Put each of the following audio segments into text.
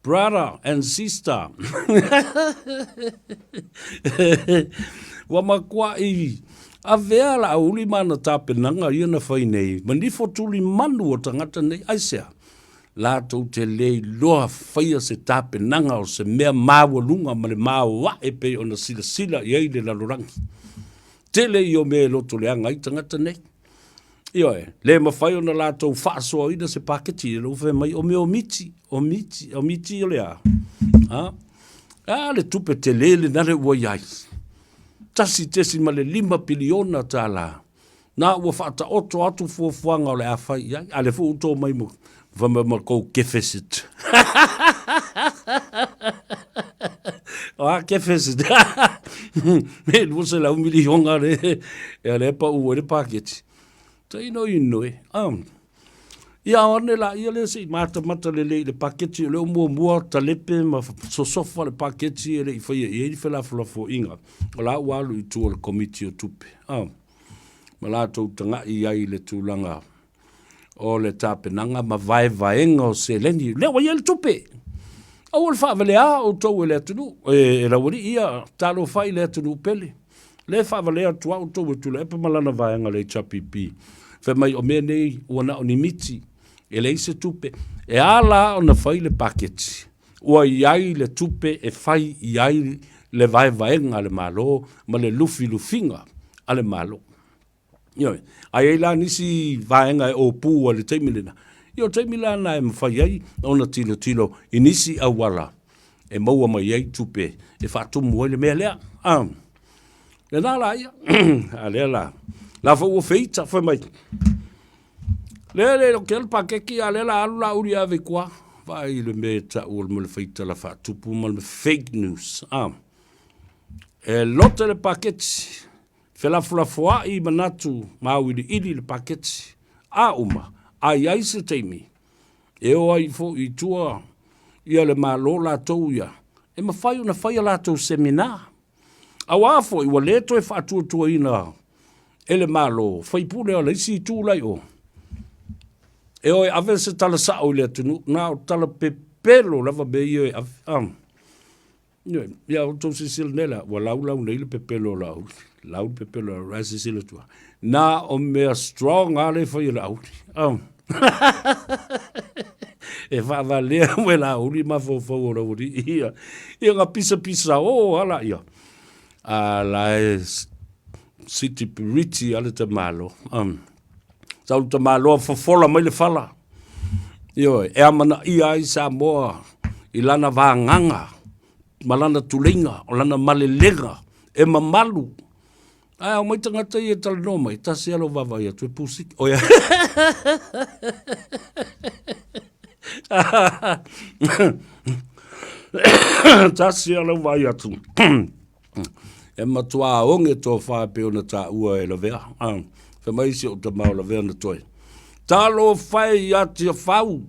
Brother and sister. Ua matuaʻi avea Laauli ma ana tapenaga ia na fai nei, ma nifo tuli manu o tagata nei, aisea? Latou te le iloa faia se tapenaga o se mea maualuga ma le maoae pei ona silasila i ai le lalolagi. Tele ia o mea e loto leaga ai tagata nei. Ioe, le mafai ona latou faasoaina se paketi, lea ua fai mai o mea o miti, o miti, o miti o le a? Ha? A le tupe tele lena le ua i ai. $1.5 piliona tala. Na ua faataoto atu fuafuaga o le a fai i ai. A lea foi ua to mai ma, fai mai ma kou deficit. O a deficit? E 200 miliona le, e le pa u le paketi. Taino ino e. Ia o ane la ia le se i matamata lelei i le paketi o lea ua muamua talepe ma sosofa le paketi e le i faia i ai le felafolafoaiga. O la ua alu i tua o le Komiti o Tupe. Ma latou tagai ai i le tulaga o le tapenaga ma vaevaega o seleni. Lea ua i ai le tupe. Aua le faavalea outou e le atunuu, e laualii ia, talofa i le atunuu pele. Lea e faavalea atu lava outou e Tuilaepa ma lana vaega le HRPP. Fai mai o mea nei ua na o ni miti, e leai se tupe. E a la ona fai le paketi, ua i ai le tupe e fai i ai le vaevaega a le Malo ma le lufilufiga a le Malo. Ioe. A i ai la nisi vaega e opu ai i le taimi lena, ia o le taimi la lena e mafai ai ona tilotilo i nisi auala e maua mai ai tupe e faatumu ai le mea lea. A, lena la ia, a lea la, la foi ua feita, fai mai, lea le o le paketi, a lea la alu Laauli e ave i tua. Vaai i le mea e tau o le faitala faatupu ma le fake news. A, e lote le paketi, Felafolafoai manatu ma auiliili le paketi a uma, a i ai se taimi e o ai foi i tua ia le Malo latou ia, e mafai ona fai a latou seminar. Auā foi ua le toe faatuatuaina e le Malo faipule o le isi itu la i o, e o e ave se tala sao i le atunuu, na o tala pepelo lava mea ia e ave. Ioe, ia outou silasila nei la, ua laulau nei le pepelo o Laauli, lau le pepelo o Laauli, ae silasila atu lava, na o mea strong lava lea e fai e Laauli. Oh. e faavalea mai Laauli mafaufau o Laualii ia, ia na pisapisa o lava laia, a la e siti piriti lava le tamaloa. Um. Sau le tamaloa fofola mai le fala. Ioe, e amanaia ai Samoa i lana vagaga ma lana tuleiga, o lana malelega e mamalu. Ae ao mai tagata ia e talanoa mai, tasi lava lou vaavaai atu e pusiki. Oia. Tasi lava lou vaai atu. E matuā oge tofa e pei ona taua e Lavea. Fai mai si ou tama o Lavea na toe. Talofa e ia Tiafau,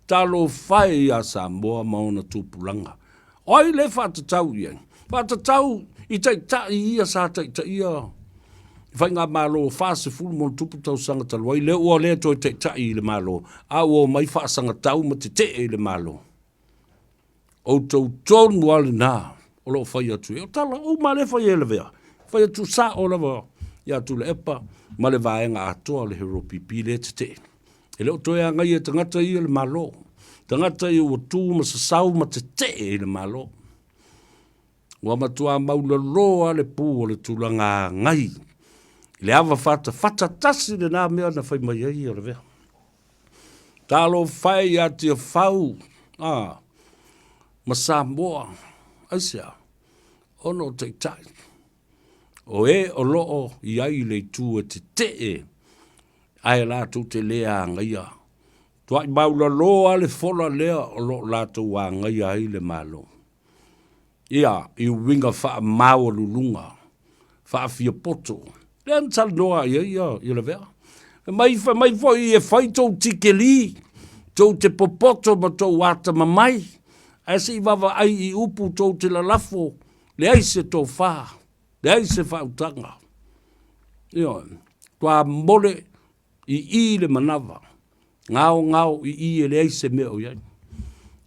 talofa e ia Samoa ma ona tupulaga. O ai le faatatau i ai? Faatatau i taitai ia sa taitaia i faigamalo 40 ma ona tupu tausaga talu ai, lea ua le toe taitai i le Malo, a ua omai faasagatau ma tetee i le Malo. Outou tonu lava lena o lo o fai atu ai. O tala uma lea e fai e Lavea, fai atu sao lava ia Tuilaepa ma le vaega atoa o le HRPP lea e tetee. E le o toe agaia e tagata ia le Malo. Tagata ia ua tu ma sasau ma tetee i le Malo. Ua matua maulalo lava le pu o le tulaga agai i le ava fatafata tasi lena mea na fai mai ai o Lavea. Talofa e ia Tiafau a, ma Samoa, aisea? Ona o taitai, o e o lo o i ai i le itu e tetee ae latou te le agaia. Tuai maulalo lava le fola lea o lo o latou agaia ai le Malo. Ia, i uiga faamaualuluga, faafiapoto, lea na talanoa i ai ia Lavea. Fai mai, fai mai foi e fai tou tikeli, tou te popoto ma tou atamamai, ae se i vaavaai i upu tou te lalafo, leai se tofa, leai se faautaga. Ioe, matua mole i i le manava, gaogao i i e leai se mea o i ai.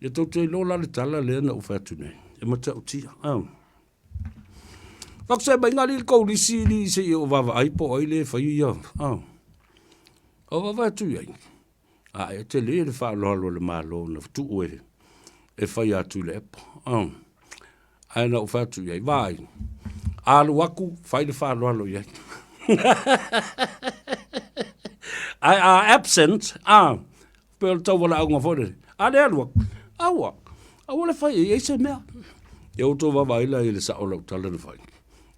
Ia tou te iloa la le tala lea na ou fai atu nei, e matautia. Ah. Fatu se mai ngali le tou lisi li se i ou vaavaai po o ai le fai ia. Ah. O vaavaai atu i ai. A e tele le faaaloalo a le Malo na tuu e, e fai atu i le epo. Ah. Ae na ou fai atu i ai, vaai, alu atu, fai le faaaloalo i ai. Ae a absent, a, pe o le tauwalaauga foi lele, a le alu atu, aua, aua le fai i ai se mea. Ia outou vaavaai la i le sao o lau tala na fai.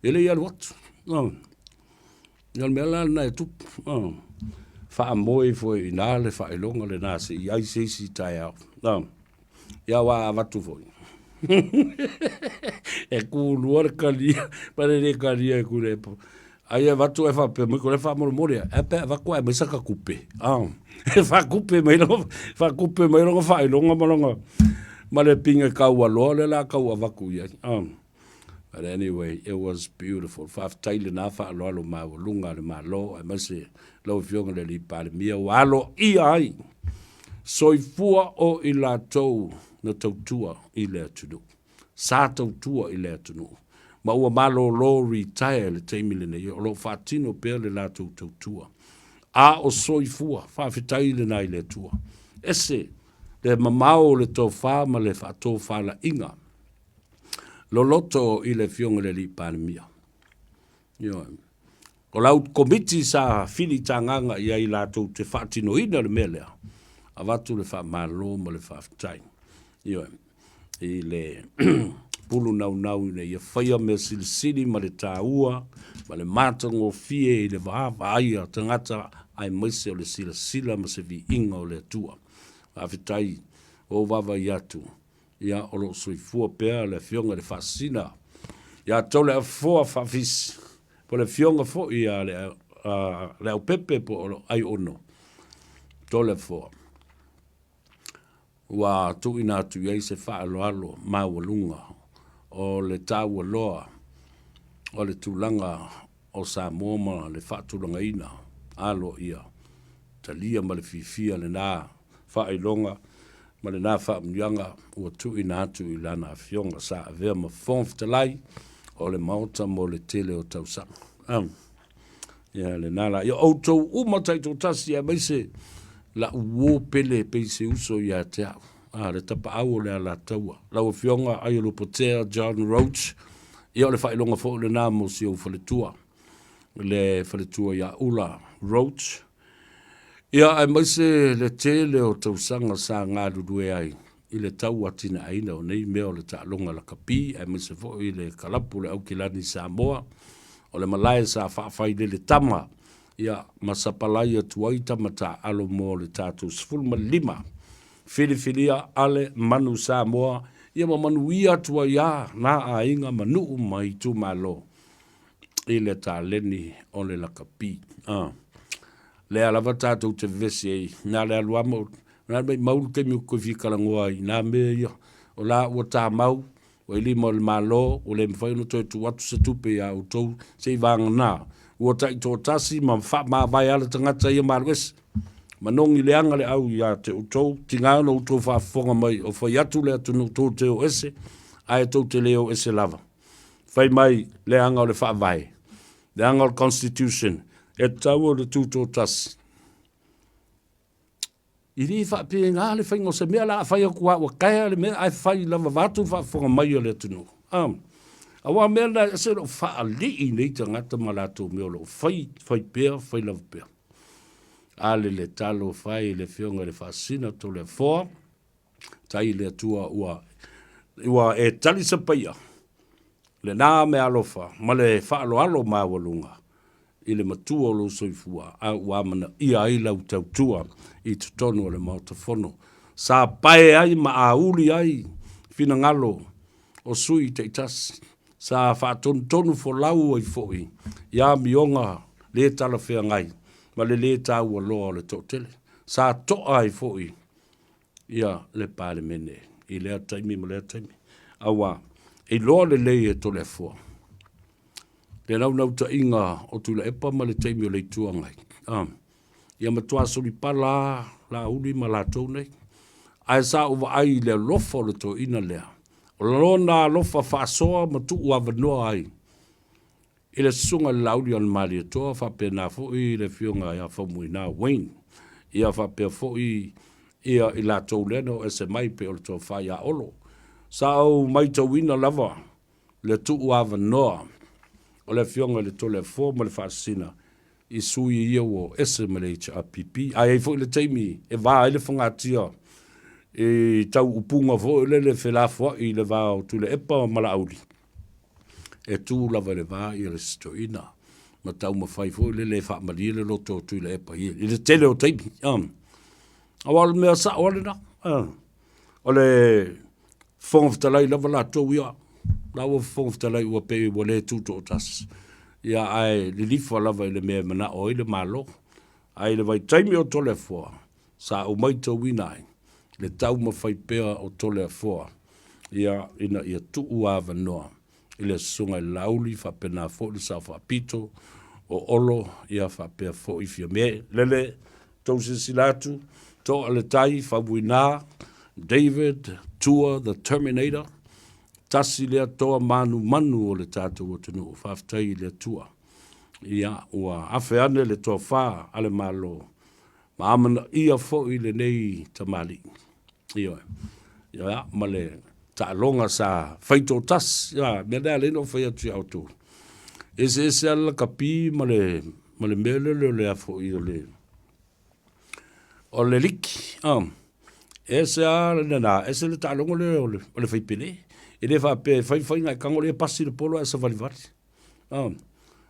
E le i alu atu. Oh. Ia o le mea la lena e tupu. Oh. Faamoe ifo i ina le faailoga lena se i ai se isi taeao. Oh. Ia aua a avatu foi. e kūlua le kalia, pa le le kalia e kule e Ai e avatu e faapea mai ko le faamolemole e pe avatu ae mai saka kupe. Ah. E whakupe mai longa, whakupe mai longa whailonga ma longa ma le pinga kaua loa le la kau avaku ia. Ah. But anyway, it was beautiful. Faafetai lena faaaloalo maualuga a le Malo aemaise lau Afioga i le Alii Palemia ua aloaia ai soifua o i latou na tautua i le atunuu. Sa tautua i le atunuu ma ua malolo retire i le taimi lenei o lo o faatino pea le latou tautua. A o soifua, faafetai lena i le Atua. Ese le mamao o le tofa ma le faatofalaiga loloto i le Afioga i le Alii Palemia. Ioe. O lau komiti sa filitagaga i ai latou te faatinoina le mea lea, avatu le faamalo ma le faafetai. Ioe. I le pulu naunau ina ia faia mea silisili ma le taua ma le matagofie i le vaavaai a tagata aemaise o le silasila ma se viiga o le Atua. Faafetai ua ou vaavaai atu Ia, o lo o soifua pea le Afioga i le Faasisina ia Toleafoa Faafisi, po o le Afioga foi ia Leaupepe po o Aiono Toleafoa. Ua tuuina atu i ai se faaaloalo maualuga o le taua loa o le tulaga o Samoa ma le faatulagaina aloaia, talia ma le fiafia lena faailoga ma lena faamanuiaga ua tuuina atu i lana Afioga sa avea ma Fofoga Fetalai o le Maota mo le tele o tausaga. Am. Ia lena la. Ia outou uma taitoatasi aemaise la'u uo pele pei se uso ia te au. A, le tapaau o le Alataua. Lau Afioga Aiolupotea John Roach, ia o le faailoga foi lena mo si ou faletua, le faletua ia Ula Roach. Ia aemaise le tele o tausaga sa galulue ai i le tauatinaeina o nei mea o le taaloga lakapi aemaise foi le kalapu o le Aukilani Samoa, o le malae sa faafailele tama ia ma sapalai atu ai tama taaalo mo le tatou 15 filifilia a le Manu Samoa ia ma manuia atu ai a nā aiga ma nuu ma itumalo i le taleni o le lakapi. Ah. Lea lava tatou te vevesi ai, na le alu ama, na mai mau le taimi o koe fia talanoa ai i nā mea ia, o la ua tamau, ua i lima o le Malo, ua le mafai ona toe tuu atu se tupe iā outou, se i vagana, ua taitoatasi ma faamavae lava le tagata ia ma alu ese. Manogi leaga le au iā te outou, tiga ona outou faafofoga mai o fai atu le atunuu tou te o ese, ae tou te le o ese lava. Fai mai leaga o le Faavae, leaga o le Constitution, e tatau ona tutoatasi. I le faapena le faiga o se mea, la a fai atu lava ua taea le mea ae fai lava vaeatu le faafofoga mai a le atunuu. A, aua o mea na e ese lou faalii nei tagata ma latou mea o lo o fai, fai pea, fai lava pea. A le le talofa e i le Afioga i le Faasisina Toleafoa, tai i le Atua ua, ua e talisapaia lena meaalofa ma le faaaloalo maualuga i le matua o lou soifua, a ua amanaia ai lau tautua i totonu o le Maota Fono. Sa pae ai ma auli ai finagalo o sui taitasi. Sa faatonutonu folau ai foi i amioga le talafeagai ma le lē taua loa o le toatele. Sa to'a ai foi ia le Palemene i lea taimi ma lea taimi. Aua e iloa lelei e Toleafoa le naunautaiga o Tuilaepa ma le taimi o le Itu Agai. Ia matua solipala Laauli ma latou nei. Ae sa ou vaai i le alofa o le toeaina lea, o lona alofa faasoa ma tuu avanoa ai i le Susuga i le Laauli o le Malietoa faapena foi le Afioga ia Faumuina Wayne, ia faapea foi ia i latou lea na oo ese mai pei o le Tofa ia Olo. Sa ou maitauina lava le tuu avanoa o le Afioga i le Toleafoa ma le Faasisina i sui ia ua oo ese ma le HRPP. Ae i ai foi le taimi e va ai le fogatia i tau upuga foi lele felafoai i le va o Tuilaepa ma Laauli, e tu lava i le va ia le isi toeaina ma taumafai foi lele e faamalie le loto o Tuilaepa i le tele o taimi. Aua o le mea sao lava lena. O le Fofoga Fetalai lava latou ia, la ua Fofoga Fetalai ua pei ua le tutoatasi, ia ae lilifa lava i le mea e manao ai le Malo. Ae i le vaitaimi o Toleafoa, sa ou maitauina ai le taumafai pea o Toleafoa ia ina ia tuu avanoa i le Susuga i le Laauli faapena foi le Sao Faapito o Olo ia faapea foi Fiame. Lele tou silasila atu, toa le tai, Faumuina, David Tua the Terminator, tasi lea toa manumanu o le tatou atunuu. Faafetai i le Atua. Ia, ua afe ane le tofa a le Malo ma amanaia foi lenei tamalii. Ioe. Ia, ma le taaloga sa faitoatasi. Ia, mea lea lea na ou fai atu ia outou. Eseese lava le lakapi ma le, ma le mea lele o le a foi o le, o le liki. Ese lava lena, ese le taaloga lea o le, o le faipele. E le faapea e fai faiga e tago lea pasi le polo ae savalivali.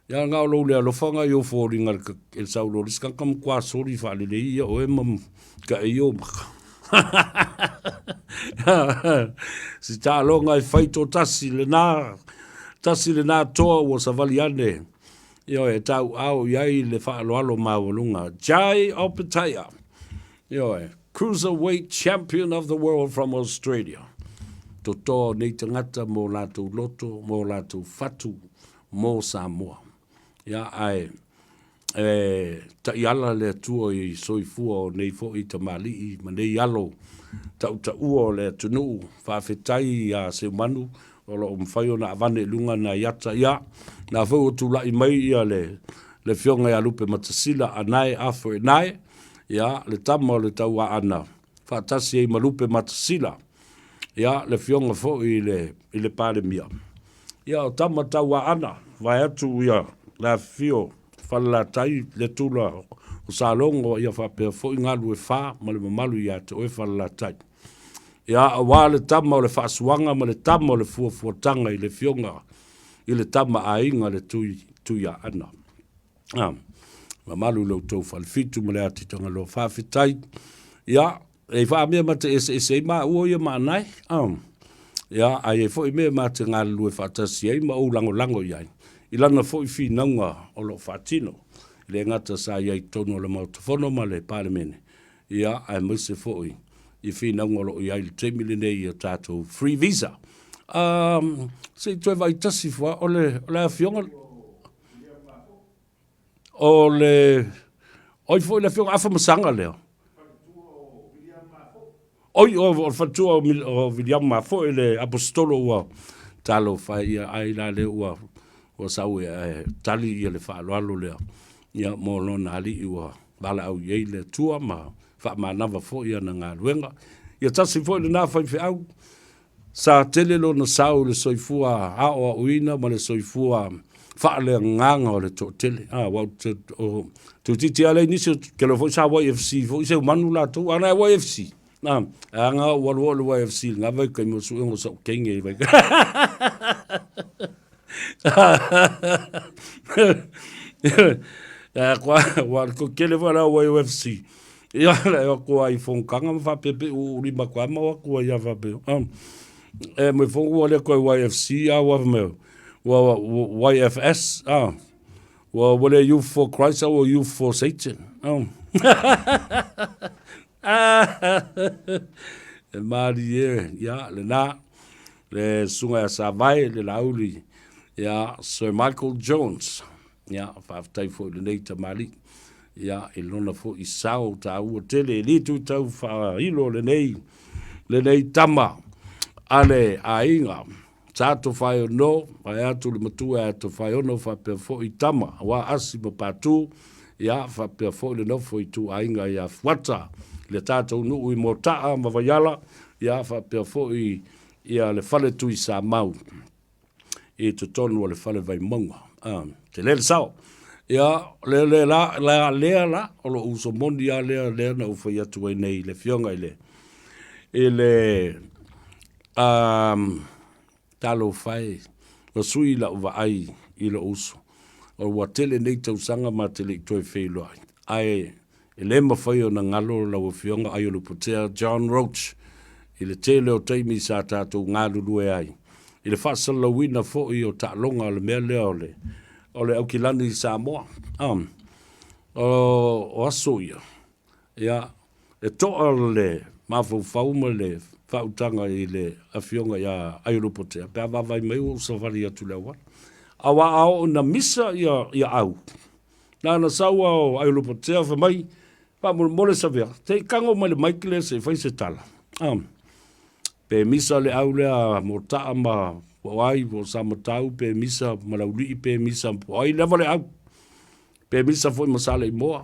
Ia na o lou le alofaga i ou foliga i le sau loa o le isi tagata matua soli faalelei ia oe ma taei ou maka. Si taaloga e fai toatasi lena, tasi lena toa ua savali ane, ioe, e tauaao i ai le faaaloalo maualuga. Jai Opetaia, ioe, Cruiserweight Champion of the World from Australia. Totoa o nei tagata mo latou loto, mo latou fatu, mo Samoa. Ia, ae e taiala le Atua i soifua o nei foi tamalii ma nei alo tautaua o le atunuu. Faafetai ia Seumanu o lo o mafai ona avane i luga nai ata. Ia, na foi ua tulai mai ia le le Afioga ia Lupematasila Anae Arthur Anae, ia, le tama o le Tauaana, faatasi ai ma Lupematasila, ia, le Afioga foi i le, i le Palemia. Ia, o tama Tauaana, vaeatu ia le afifio o Falelatai, le tula o Salogo, ia faapea foi Galuefa ma le mamalu ia te oe Falelatai. Ia, aua le tama o le faasuaga ma le tama o le fuafuataga i le Afioga i le Tama a Aiga le Tui, Tuiaana. Ah, mamalu i lo outou falefitu ma le ati Tagaloa. Faafetai. Ia, e faamea ma te eseese ai maua ia ma anae. Ah. Ia, ae i ai foi mea ma te galulue faatasi ai ma ou lagolago i ai i lana foi finauga o lo o faatino. E le gata sa i ai i totonu o le Maota Fono ma le Palemene, ia, aemaise foi i finauga o lo o i ai i le taimi lenei i a tatou free visa. Um, se i toe vaai tasi fua, o le, o le afioga, o le, oi foi le afioga Afamasaga lea. Oi, o, o le faletua o, o Viliamu Mafoe, le aposetolo ua talofa e ia, ai la lea ua, ua sau e, e tali ia le faaaloalo lea, ia, mo lona alii ua valaau i ai le Atua ma faamanava foi ana galuega. Ia tasi foi lena faifeau, Sa tele lona sao i le soifua aoaoina ma le soifua faaleagaga o le toatele. Ah, aua o toeitiiti lava lea nisi, ou te iloa foi sa YFC foi Seumanu latou, a na e YFC. Ah, aga ua alu le YFC i lena vaitaimi o suega o sa'u teine i vaitaimi. Ua tele foi la YFC. Ia, le o atu ai i fonotaga ma faapea pe uu lima atu lava ma o atu ai lava faapea. E mai foi ua le toe YFC a ua mea, ua YFS, a. Ua ua le Youth for Christ a ua Youth for Satan. E malie, ia, lena, le susuga ia Savae, le Laauli, ia, Sir Michael Jones. Ia, faafetai foi i lenei tamalii. Ia, i lona foi sao taua tele e le toe tau faailo lenei, lenei tama a le aiga. Sa Tofaeono, vaeatu le matua ia Tofaeono faapea foi tama aua Asi ma Patu, ia faapea foi le nofo ituaiga ia Fuata, le tatou nuu i Motaa ma Vaiala, ia faapea foi ia le fale Tuisamau i totonu o le fale Vaimauga. Ah, tele le sao. Ia, le, le, la, la, lea la, o lou uso moni lava lea, lea na ou fai atu ai nei i le afioga i le, i le, um, talofa e, ua sui lau vaai i lou uso. Ua tele nei tausaga ma te le i toe feiloai. Ae E le mafai ona galo lau Afioga Aiolupotea John Roach i le tele o taimi sa tatou galulue ai i le faasalalauina foi o taaloga o le mea lea o le o le Aukilani i Samoa. Um, o, o aso ia, ia, e toa le mafaufau ma le faautaga i le Afioga ia Aiolupotea pe a vaavaai mai ua ou savali atu i le auala. Aua a oo ina misa ia, ia au, Na ona sau lava o Aiolupotea fai mai, Faamolemole Savea, se i tago mai le mic lea se i fai se tala. Ah, pe misa le au lea Motaa ma po o ai, po o Samatau, pe misa ma Laulii, pe misa po o ai lava le au. Pe misa foi ma Saleimoa.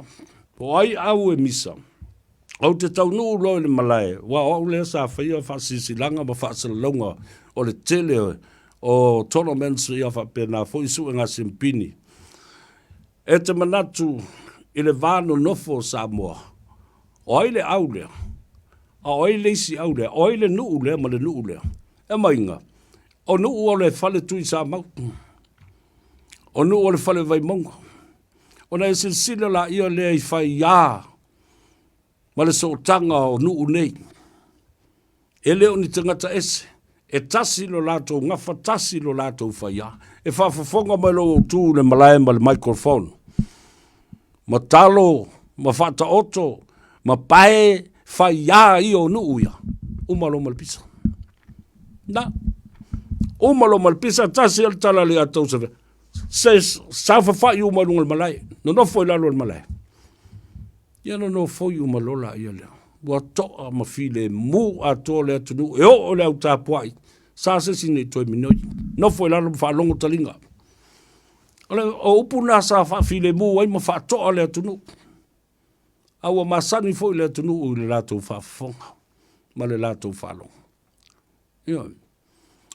Po o ai au e misa. Ou te taunuu loa i le malae, aua o au lea sa faia faasilasilaga ma faasalalauga o le tele o tournaments ia faapena foi suega simpini. E te manatu i le va nonofo o Samoa, o ai le au lea? A o ai le isi au lea? O ai le nuu lea ma le nuu lea? E maiga, o nuu o le fale Tuisamau, o nuu o le fale Vaimauga. Ona e silasila laia lea i faiā ma le sootaga o nuu nei. E le o ni tagata ese, e tasi lo latou gafa, tasi lo latou faiā. E faafofoga mai lou autu i le malae ma le microphone, ma talo ma faataoto ma pae faiā ia o nuu ia, uma loa ma le pisa. Na, uma loa ma le pisa, tasi le tala le ia Tausavea, se saofafai uma i luga o le malae, nonofo i lalo o le malae. Ia ona nofoi uma loa laia lea. Ua toa ma filemu atoa le atunuu e oo i le au tapuai, sa se isi nei toe minoi. Nofo i lalo ma faalogo taliga. O, le, o upu na sa faafilemu ai ma faatoa le atunuu. A ua masani foi le atunuu i le latou faafofoga ma le latou faalogo. Ioe.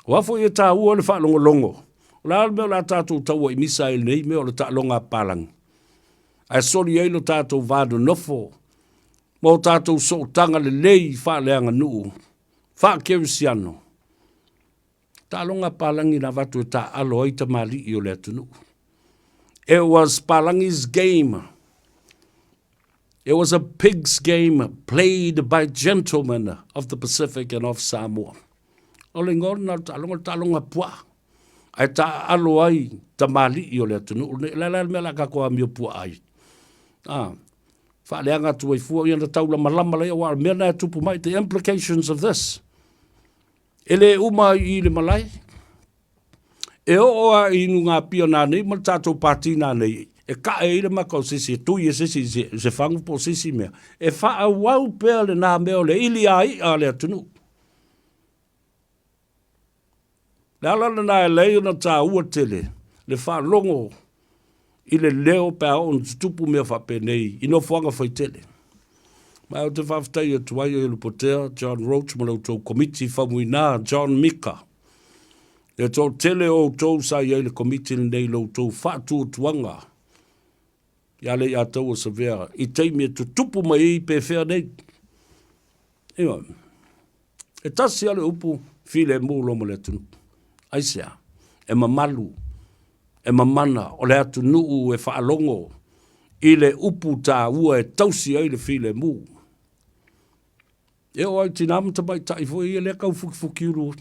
Aua foi e taua le faalogologo. O le a le mea o le a tatou tauaimisa ai i lenei mea o le taaloga a papalagi? Ae soli ai lo tatou va nonofo ma o tatou sootaga lelei faaleaganuu, faakerisiano. Taaloga a papalagi na avatu e taaalo ai tamalii o le atunuu. It was Palangi's game. It was a pig's game played by gentlemen of the Pacific and of Samoa. O le ingoa lena o le taaloga, o le taaloga puaa. Ae taaalo ai tamalii o le atunuu lenei. O le a la le mea o le a tatou amio puaa ai? Ah, faaleaga atu ai fua, ia na taulamalama laia, aua o le mea lena e tupu mai, the implications of this. E le uma ai i i le malae. E oo lava i Nugapia nanei ma le tatou pati nanei, e kae ai le maka o se isi, e tui e se isi i se fagu po o se isi mea, e faaauau pea lena mea o le ili a i'a a le atunuu. Le ala lena e leai ona taua tele le faalogo i le leo pe a oo ina tutupu mea faapenei i nofoaga faitele. Ma ou te faafetai atu ai e Lupotea, John Roach ma la outou komiti faumuina John Mika. Le toatele o outou sa i ai i le komiti lenei i lo outou faatuatuaga ia Leiataua Savea i taimi e tutupu mai ai pefea nei. Ioe. E tasi lava le upu, filemu loa ma le atunuu. Aisea? E mamalu, e mamana, o le atunuu e faalogo i le upu taua e tausi ai le filemu. E oo lava i tina ma tamaitai foi ia lea tau fukifukiulu.